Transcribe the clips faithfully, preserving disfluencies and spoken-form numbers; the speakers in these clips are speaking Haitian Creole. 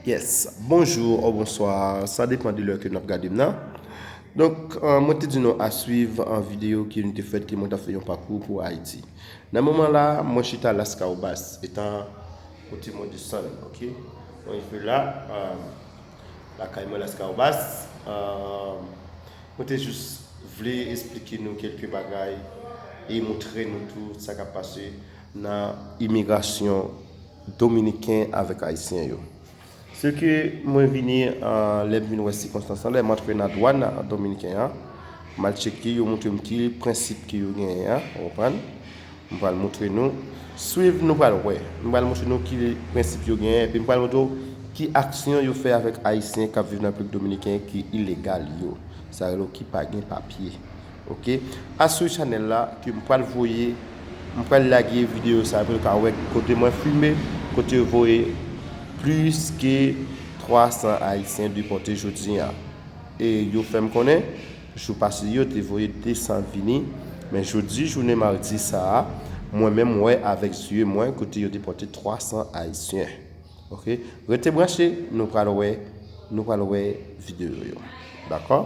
Yes, bonjou ou bonswa, sa depann de lè ke n ap gade m nan. Donk, euh, mwen te di nou a swiv an videyo ke nou te fèt ke mwen t ap fè yon pakou pou Ayiti. Nan moman la, mwen chita Las Caobas, etan kote mwen desann, ok? Mwen rive la, euh, lakay mwen Las Caobas, euh, mwen te jis vle esplike nou kèlke bagay e montre nou tou sa k ap pase nan imigrasyon dominiken avèk ayisyen yo. Se ke mwen vini, euh, lè m vin wè sikonstans lan, lè m antre nan dwàn dominiken an, m al tcheke, yo montre m ki prensip ke yo genyen an, ou konprann? M pral montre nou, swiv, nou pral wè. M pral montre nou ki prensip yo genyen, epi m pral montre w ki aksyon yo fè avèk ayisyen k ap viv nan Repiblik Dominiken ki ilegal yo. Sa rele w ki pa gen papye. Ok? Asou chanèl la ke m pral voye, m pral lage videyo sa pou nou ka wè kote mwen filme, kote yo voye plis ke twa san ayisyen depòte jodi a. E yo fè m konnen, jou pase yo te voye de san vini, men jodi, jounen madi sa a, mwen menm wè avèk zye mwen kote yo depòte twa san ayisyen. Ok? Rete branche, nou pral wè, nou pral wè videyo yo. Dakò?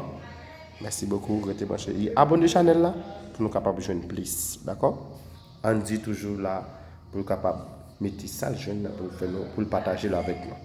Mèsi bokou, rete branche. E abòne chanèl la pou nou kapab jwenn plis. Dakò? Andy toujou la pou l kapab mete sa l jwenn nan pou l fè nou, pou l pataje l avèk nou.